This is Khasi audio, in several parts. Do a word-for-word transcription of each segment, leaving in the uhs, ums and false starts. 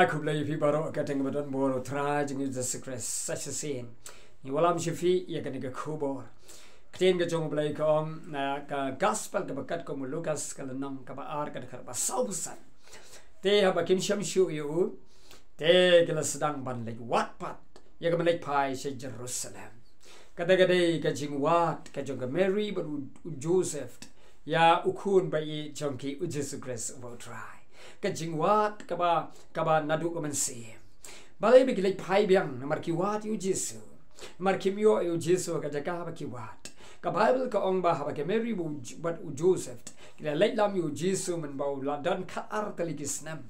Khublei ïa phi baroh, ka kyrteng ba don bor U Trai jong ngi Jisu Khrist. Sa shisien ngi wallam sha phi ïa kane ka khubor. Ka ktien ka jong U Blei ka ong na ka gospel kaba katkum u Lukas, ka lynnong kaba ar, ka dkhot ba sawphew san. Te haba kim shym shuh ïa u, te ki la sdang ban leit wad pat ïa ka ban leit phai sha Jerusalem. Kata ka dei ka jingwad ka jong ka Mary bad u, u Joseph ïa u khun ba ïeit jong ki, U Jisu Khrist uba U Trai. Ka jingwad kaba, kaba naduh ka mynsiem. Balei ba ki leit phai biang? Namar ki wad ïa U Jisu. Namar kim ïoh ïa U Jisu ha ka jaka ba ki wad. Ka Baibl ka ong ba haba ka Mary bad u J-, bad u Joseph ki la leit lam ïa U Jisu mynba u la don khatar tylli ki snem,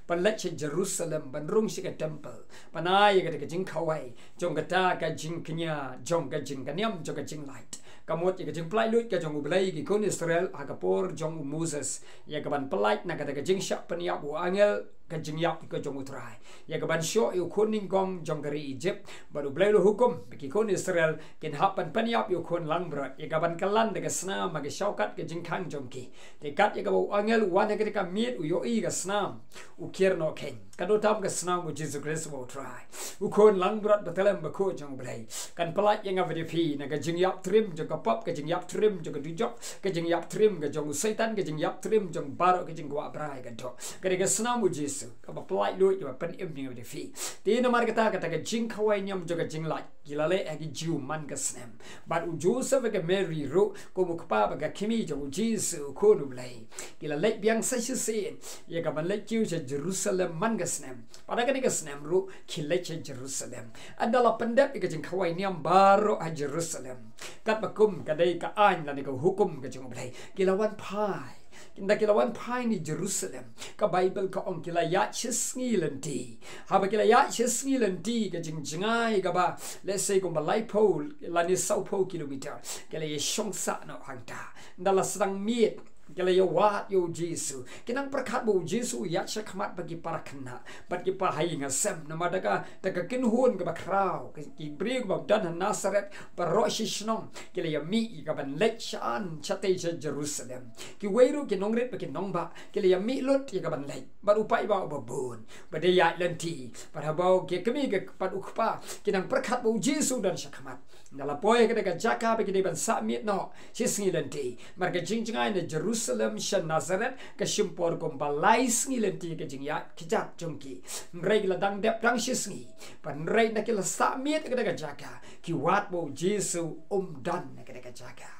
ban leit sha Jerusalem ban rung sha ka temple, ban ai ïa kata ka jingkhawai jong kata ka jingkñia jong ka jing, ka niam jong ka jinglait. Ka mut ïa ka jingpyllait luid ka jong U Blei ïa ki khun Israel ha ka por jong u Moses, ïa ka ban pyllait na kata ka jingshah pynïap u angel, ka jingïap ka jong U Trai, ïa ka ban shoh ïa u khun nyngkong jong ka ri Egypt. Bad U Blei u la hukum ba ki khun Israel kin hap ban pynïap ïa u khun langbrot, ïa ka ban kylla da ka snam ha ka shawkat ka jingkhang jong ki. Te kat ïa kaba u angel u wan ha kata ka miet, u ïohi ka snam, u kyrnoh khein. Ka dotam ka snam U Jisu Khrist uba U Trai, u khun langbrot ba tyllem bakhuid jong U Blei, kan pyllait ïa nga bad ïa phi na ka jingïap trim jong ka pop, ka jingïap trim jong ka dujok, ka jingïap trim ka jong u Soitan, ka jingïap trim jong baroh ka jingkwah brai ka doh. Ka dei ka snam U Jisu kaba pyllait luid, kaba pynim ïa nga bad ïa phi. Te namar kata, kata ka jingkhawai niam jong ka jinglait ki la leh ha ki Jiw man ka snem. Bad u Joseph bad ka Mary ruh, kum u kpa bad ka kmie jong U Jisu, u Khun U Blei, ki la leit biang sa shisien ïa ka ban leit kiew sha Jerusalem man ka snem. Bad ha kane ka snem ruh ki leit sha Jerusalem. Ynda la pyndep ïa ka jingkhawai niam baroh ha Jerusalem, katba kum ka dei ka aiñ lane ka hukum ka jong U Blei, ki la wan phai. Ynda ki la wan phai na Jerusalem, ka Baibl ka ong ki la ïaid shisngi lynti. Haba ki la ïaid shisngi lynti, ka jingjngai kaba, let's say, kumba laiphew lane sawphew kilometer, ki la ïashong sah noh hangta. Ynda la sdang miet, ki la ïawad ïa U Jisu. Ki nang pyrkhat ba U Jisu u ïaid shakhmat bad ki para khynnah bad ki para ha ïing ha sem. Namar da ka, da ka kynhun kaba khraw, ki, ki briew kiba don ha Nasareth baroh shi shnong ki la ïamih ïa ka ban leit shaei, shatei sha Jerusalem. Kiwei ruh ki nongrit bad ki nongbah ki la ïamih lut ïa ka ban leit. Bad u paidbah uba bun ba dei ïaid lynti. Bad haba ki kmie ki bad u kpa ki nang pyrkhat ba U Jisu u don shakhmat, ynda la poi ha kata ka jaka ba ki dei ban sah miet noh shisngi lynti. Namar ka jingjngai na Jerusalem sha Nasareth ka shim por kumba lai sngi lynti ka jingïaid kjat jong ki. Hynrei ki la dang dep tang shisngi. Bad hynrei ynda ki la sah miet ha kata ka jaka, ki wad ba U Jisu um don ha kata ka jaka.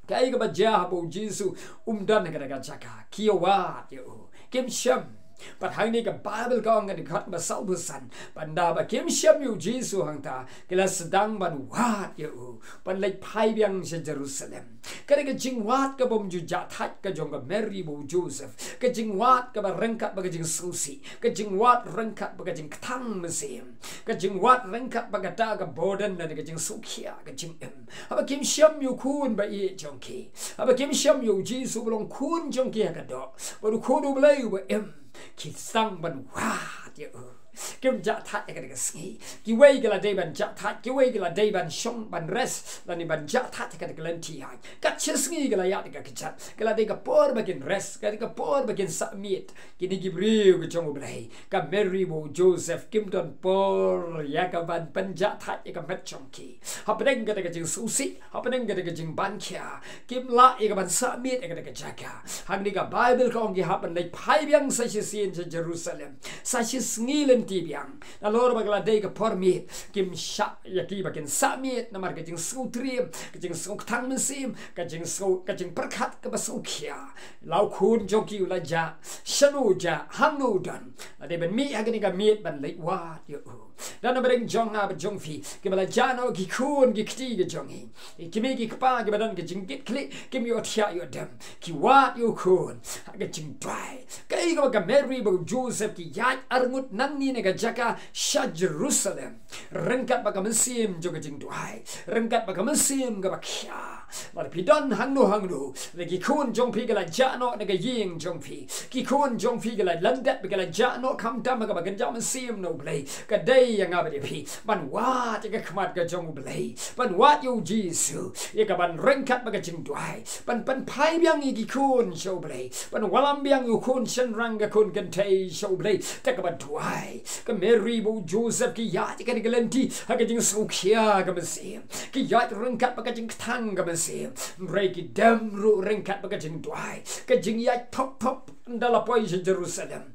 Kaei kaba jia haba U Jisu um don ha kata ka jaka? Ki ïawad ïa u. Kim shem. Bad hangne ka Baibl ka ong ha ka dkhot ba sawphew san, ba ynda ba kim shem ïa U Jisu hangta, ki la sdang ban wad ïa u, ban leit phai biang sha Jerusalem. Ka dei ka jingwad kabym ju jah thait ka jong ka Mary bad u Joseph. Ka jingwad kaba ryngkat bad ka jingsngewsih. Ka jingwad ryngkat bad ka jingkthang mynsiem. Ka jingwad ryngkat bad kata ka burden lane ka jingsngewkhia, ka jingim. Haba kim shem ïa u Khun ba ïeit jong ki, haba kim shem ïa U Jisu ba long Khun jong ki ha ka doh, bad u Khun U Blei uba im, ki sdang ban wad ïa u. Kim jah thait ha kata ka sngi. Kiwei ki la dei ban jah thait, kiwei ki la dei ban shong, ban rest, lane ban jah thait ha kata ka lynti aiñ. Kat shisngi ki la ïaid ha ka kjat. Ka la dei ka por ba kin rest, ka dei ka por ba kin sah miet. Kine ki briew ki jong U Blei, ka Mary bad u Joseph, kim don por ïa ka ban pynjah thait ïa ka met jong ki. Hapdeng kata ka jingsngewsih, hapdeng kata ka jingbankhia, kim lah ïa ka ban sah miet ha kata ka jaka. Hangne ka Baibl ka ong ki hap ban leit phai biang sa shisien sha Jerusalem, sa shisngi lynti biang. Nalor ba ka la dei ka por miet, kim shah ïa ki ba kin sah miet namar ka jingsngewtriem, ka jingsngewkthang mynsiem, ka jingsngew, ka jingpyrkhat kaba sngewkhia. La u khun jong ki u la jah, shano u jah, hangno u don. La dei ban mih ha kane ka miet ban leit wad ïa u. Don na pdeng jong nga bad jong phi kiba la jah noh ki khun ki kti ki jong ngi. Ki kmie ki kpa kiba don ka jingkitkhlieh, kim ïohthiah ïoh dem, ki wad ïa u khun ha ka jingduwai. Kaei kaba ka Mary bad u Joseph ki ïaid arngut nangne na ka jaka sha Jerusalem? Ryngkat bad ka mynsiem jong ka jingduwai, ryngkat bad ka mynsiem kaba khia. Lada phi don hangno hangno, lada ki khun jong phi ki la jah noh na ka ïing jong phi, ki khun jong phi ki la lyndet bad ki la jah noh khamtam ha kaba kynjah mynsiem na U Blei, ka dei ïa nga bad ïa phi ban wad ïa ka khmat ka jong U Blei, ban wad ïa U Jisu ïa kaban ryngkat bad ka jingduwai, ban pynphai biang ïa ki khun sha U Blei, ban wallam biang ïa u khun shynrang, ka khun kynthei sha U Blei da kaba duwai. Ka Mary bad u Joseph ki ïaid ïa kane ka lynti ha ka jingsngewkhia ka mynsiem, ki ïaid ryngkat bad ka jingkthang ka mynsiem, hynrei ki dem ruh ryngkat bad ka jingduwai. Ka jingïaid thop thop ynda la poi sha Jerusalem,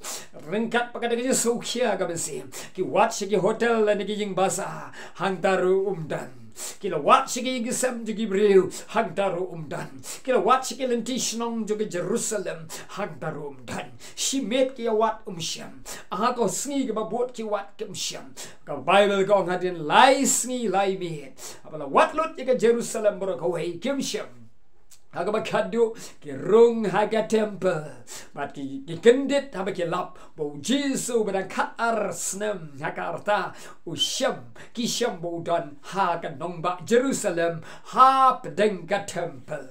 ryngkat bad ka jingsngewkhia ka mynsiem, ki wad sha ki hotel lane ki ïing basa, hangta ruh ym don. Ki la wad sha ki ïing ki sem jong ki briew, hangta ruh ym don. Ki la wad sha ki lynti shnong jong ka Jerusalem, hangta ruh ym don. Shi miet ki ïa wad, ym shym. Ha ka sngi kaba bud ki wad, kim shym. Ka Baibl ka ong hadien lai sngi lai miet, haba la wad lut ïa ka Jerusalem baroh kawei, kim shym. Ha kaba khatduh ki rung ha ka temple bad ki, ki kyndit haba ki lap ba U Jisu ba dang khatar snem ha ka rta u shem, ki shem ba u don ha ka nongbah Jerusalem hapdeng ka temple.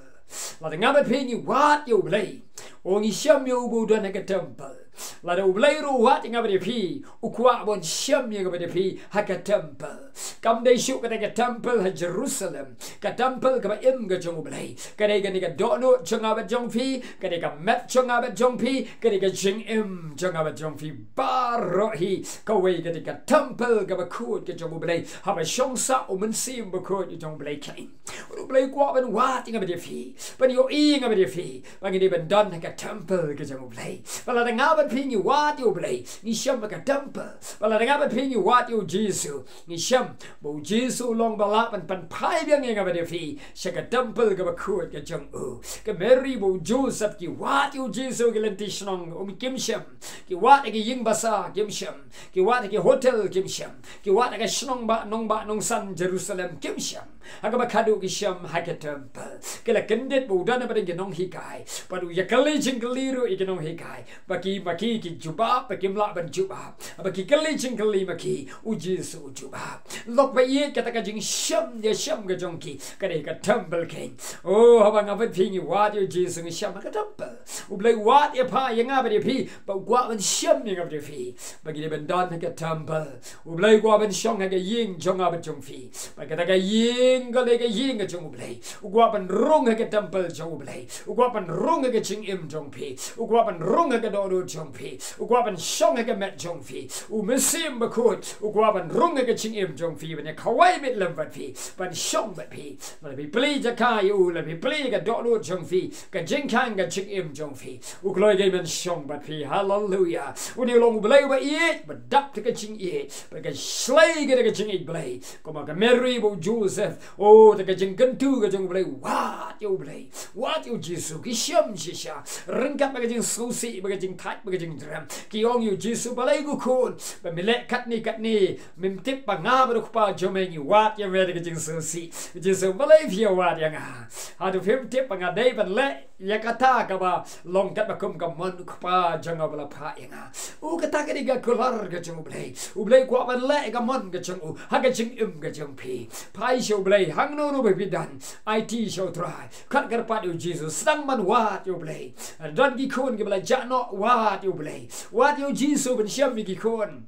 Lada nga bad phi ngi wad ïa U Blei, o, ngi shem ïa u ba u don ha ka temple. Lada U Blei ruh u wad ïa nga bad ïa phi, u kwah ban shem ïa nga bad ïa phi ha ka temple. Kam dei shuh kata ka temple ha Jerusalem, ka temple kaba im ka jong U Blei. Ka dei kane ka dohnud jong nga bad jong phi, ka dei ka met jong nga bad jong phi, ka dei ka jingim jong nga bad jong phi baroh hi. Kawei ka dei ka temple kaba khuid ka jong U Blei, haba shong sah U Mynsiem Bakhuid ka jong U Blei keiñ. U Blei u kwah ban wad ïa nga bad ïa phi, ban ïohi ïa nga bad ïa phi ba ngi dei ban don ha ka temple ka jong U Blei. Ba lada nga bad phi ngi wad ïa U Blei, ngi shem ha ka temple. Ba lada nga bad phi ngi wad ïa U Jisu, ngi shem ba U Jisu u long ba lah ban pynphai biang ïa nga bad ïa phi sha ka temple kaba khuid ka jong u. Ka Mary bad u Joseph ki wad ïa U Jisu ha ki lynti shnong, um, kim shem. Ki wad ha ki ïing basa, kim shem. Ki wad ha ki hotel, kim shem. Ki wad ha ka shnong ba, nongbah nongsan Jerusalem, kim shem. Ha kaba khatduh ki shem ha ka temple. Ki la kyndit ba u don hapdeng ki nonghikai bad u ïakylli jingkylli ruh ïa ki nonghikai. Ba ki, ma ki ki jubab, ba kim lah ban jubab. Ba ki kylli jingkylli ma ki, U Jisu u jubab. Lok ba ïeit, kata ka jingshem ïashem ka jong ki ka dei ha ka temple keiñ. O, haba nga bad phi ngi wad ïa U Jisu ngi shem ha ka temple. U Blei u wad ïa pha, ïa nga bad ïa phi, ba u kwah ban shem ïa nga bad ïa phi ba ngi dei ban don ha ka temple. U Blei u kwah ban shong ha ka ïing jong nga bad jong phi. Ba kata ka ïing ka dei ka ïing ka jong U Blei. U kwah ban rung ha ka temple jong U Blei. U kwah ban rung ha ka jingim jong phi. U kwah ban rung ha ka dohnud jong phi. U kwah ban shong ha ka met jong phi. U Mynsiem Bakhuid u kwah ban rung ha ka jingim jong phi, ban ïa khawai miet lem bad phi, ban shong bad phi. Lada phi plie jaka ïa u, lada phi plie ka dohnud jong phi, ka jingkhang ka jingim jong phi, u kloi keiñ ban shong bad phi. Haleluia. Une u long U Blei uba ïeit, ba dap da ka jingïeit, ba ka shlei ka da ka jingïeit Blei. Kumba ka Mary bad u Joseph, o, da ka jingkyntu ka jong U Blei, wad ïa U Blei, wad ïa U Jisu, ki shem shisha. Ryngkat bad ka jingsngewsih, bad ka jingthait, bad ka jingdrem, ki ong ïa U Jisu, balei ko khun, ba me leh katne katne? Mem tip ba nga bad u Kpa jong me ngi wad ïa me da ka jingsngewsih. U Jisu, balei phi ïa wad ïa nga? Hato phim tip ba nga dei ban leh ïa kata kaba long katba kum ka mon u Kpa jong nga uba la phah ïa nga? O, kata ka dei ka kular ka jong U Blei. U Blei u kwah ban leh ïa ka mon ka jong u ha ka jingim ka jong phi. Phai sha U Blei hangno hangno ba phi don. Aiti sha U Trai. Khot kyrpad ïa U Jisu. Sdang ban wad ïa U Blei. Don ki khun kiba la jah noh, wad ïa U Blei. Wad ïa U Jisu ban shem ïa ki khun.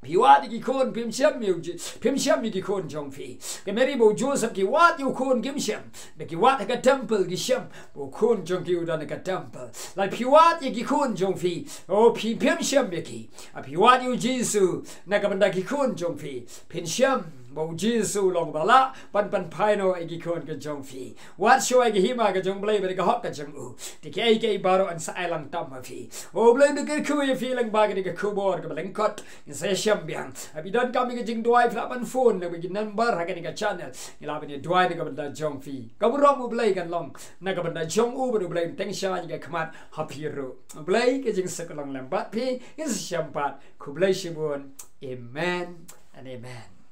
Phi wad ïa ki khun, phim shem ïa U Ji-, phim shem ïa ki khun jong phi. Ka Mary bad u Joseph ki wad ïa u khun, kim shem. Ba ki wad ha ka temple, ki shem ba u khun jong ki u don ha ka temple. Lada phi wad ïa ki khun jong phi, o, phi, phim shem ïa ki. Lada phi wad ïa U Jisu na ka bynta ki khun jong phi, phin shem ba U Jisu u long ba lah ban pynphai noh ïa ki khun ka jong phi. Wat shuwa ïa ka hima ka jong U Blei bad ka hok ka jong u. Te kiei kiei baroh yn sa ai lang tam ha phi. U Blei un da kyrkhu ïa phi lyngba kane ka khubor kaba lyngkot. Ngin sa ïashem biang. Haba phi donkam ïa ka jingduwai phi lah ban phone lyngba ki number ha kane ka channel. Ngi lah ban ïaduwai na ka bynta jong phi. Ka burom U Blei kan long na ka bynta jong u bad U Blei un tyngshaiñ ïa ka khmat ha phi ruh. U Blei ka jingsuk long lem bad phi. Ngin sa ïashem pat. Khublei shibun. Amen and amen.